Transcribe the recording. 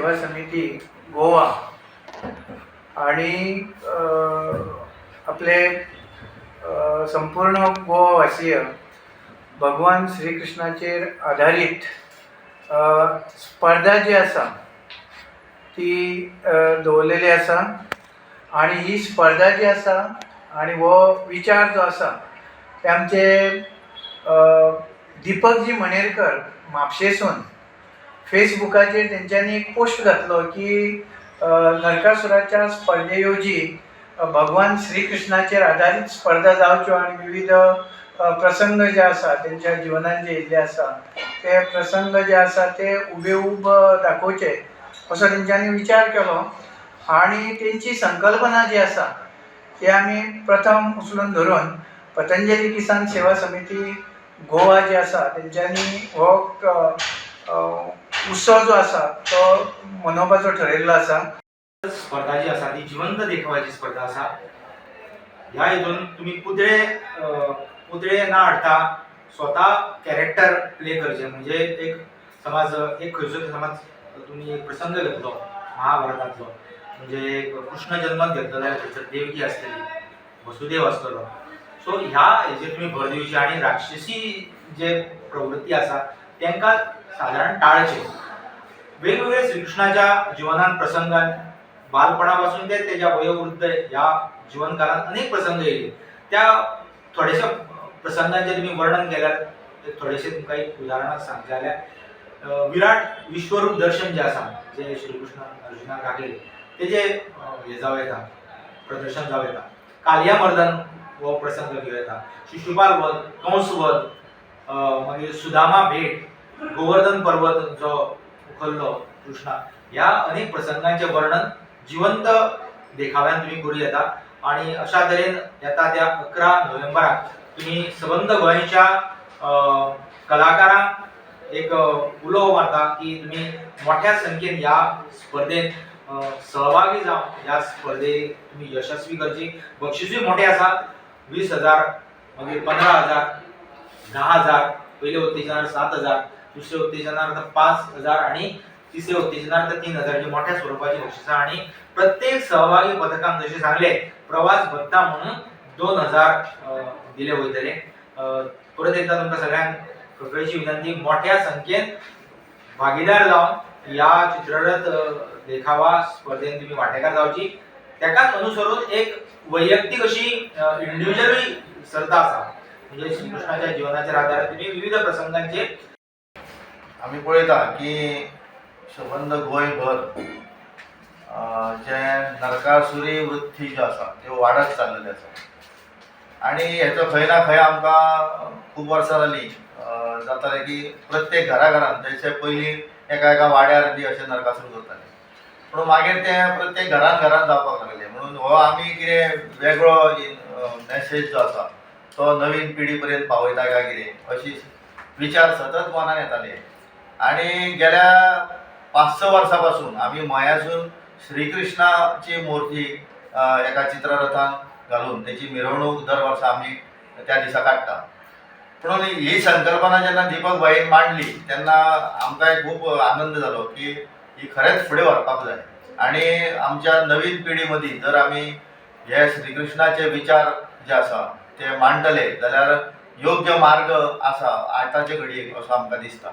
सेवा समिती गोवा आणि आपले संपूर्ण गोवावासीय भगवान श्रीकृष्णाचेर आदारीत स्पर्धा जी आसा ती दवरलेली आसा आनी ही स्पर्धा जी आसा आनी हो विचार जो आसा ते आमचे दीपकजी मणेरकर म्हापशेसून फेसबुकाचेर तेंच्यांनी एक पोस्ट घातलो की नरकासुराच्या स्पर्धे येवजी भगवान श्रीकृष्णाचेर आदारीत स्पर्धा जावच्यो आनी विविध प्रसंग जे आसा तेंच्या जिवनान जे येयल्ले आसा ते प्रसंग जे आसा ते हुबेहूब दाखोवचे असो तेंच्यांनी विचार केलो आनी तेंची संकल्पना जी आसा ती आमी प्रथम उचलून धरून पतंजली किसान सेवा समिती गोवा जी आसा तेंच्यांनी हो उत्सव जो आसा तो मनोवपाचो ठरयल्लो आसा. स्पर्धा जी आसा ती जिवंत देखावाची स्पर्धा आसा. ह्या हितून तुमी पुतळे पुतळे ना हाडटा स्वता कॅरेक्टर प्ले करचे. म्हणजे एक समज एक खंयचो समज तुमी एक प्रसंग घेतलो महाभारतांतलो, म्हणजे एक कृष्ण जल्मात घेतलो जाल्यार थंयसर देवकी आसतली, वसुदेव आसतलो. सो ह्या हेजेर तुमी भर दिवची आनी राक्षसी जे प्रवृत्ती आसा तांकां सादारण टाळचे. वेगवेगळे श्रीकृष्णाच्या जिवनान प्रसंगान बालपणा पासून ते तेज्या वयोवृद्ध ह्या जिवन काळात अनेक प्रसंग येयले. त्या थोडेशा प्रसंगांचे तुमी वर्णन केल्यार थोडेशे तुमकां एक उदाहरणां सांगचें जाल्यार विराट विश्वरूप दर्शन जें आसा जें श्रीकृष्णान अर्जुनाक दाखयलें तेजें हें जावं येता, प्रदर्शन जावं येता. कालिया मर्दन हो प्रसंग घेवं येता, शिशुपाल वध, कंस वध, मागीर सुदामा भेट, गोवर्धन पर्वत जो उखल्लो कृष्णा, ह्या अनेक प्रसंगांचें वर्णन जिवंत देखाव्यान तुमी करूं येता. आनी अशा तरेन येता त्या 11 नोव्हेंबराक तुमी सबंद गोंयच्या कलाकारांक एक उलो मारता की तुमी मोठ्या संख्येन ह्या स्पर्धेत सहभागी जावन ह्या स्पर्धेक तुमी यशस्वी करची. बक्षिसूय मोठें आसा, 20,000, मागीर 15,000, 10,000, पयले उत्तेजनार 7,000, दुसरे उत्तेजनार्थ 5,000 आनी तिसरे उत्तेजनार्थ 3,000 मोठ्या स्वरुपाची बक्षिसां. आनी प्रत्येक सहभागी पथकांक जशें सांगलें प्रवास भत्ता म्हणून 2,000 दिले वयतले. परत एकदा तुमकां सगळ्यांक कळकळीची विनंती, मोठ्या संख्येन भागीदार जावन ह्या चित्ररथ देखावा स्पर्धेन तुमी वांटेकार जावची. तेकाच अनुसरून एक वैयक्तीक अशी इंडिविज्युअलूय सर्त आसा, म्हणजे श्रीकृष्णाच्या जिवनाचेर आदारीत तुमी विविध प्रसंगांचेर. आमी पळयता की सबंद गोंयभर जे नरकासुरी वृत्ती ज्यो आसा त्यो वाडत चाललेल्यो आसा आनी हेचो खंय ना खंय आमकां खूब वर्सां जालीं जातालें की प्रत्येक घरा घरान जशें पयलीं एका एका वाड्यार बी अशें नरकासूर करताले, पूण मागीर तें प्रत्येक घरान घरान जावपाक लागलें. म्हणून हो आमी कितें वेगळो मॅसेज जो आसा तो नवीन पिढी पर्यंत पावयता काय कितें अशी विचार सतत मनान येताले. आनी गेल्या 5-6 वर्सां पासून आमी मयासून श्रीकृष्णाची मूर्ती एका चित्ररथान घालून तेची मिरवणूक दर वर्सा आमी त्या दिसा काडटा. पूण ही संकल्पना जेन्ना दीपक भाईन मांडली तेन्ना आमकांय खूब आनंद जालो की ही खरेंच फुडें व्हरपाक जाय आनी आमच्या नवीन पिढी मदीं जर आमी हे श्रीकृष्णाचे विचार जे आसा ते मांडटले जाल्यार योग्य मार्ग आसा आतांचे घडयेक असो आमकां दिसता.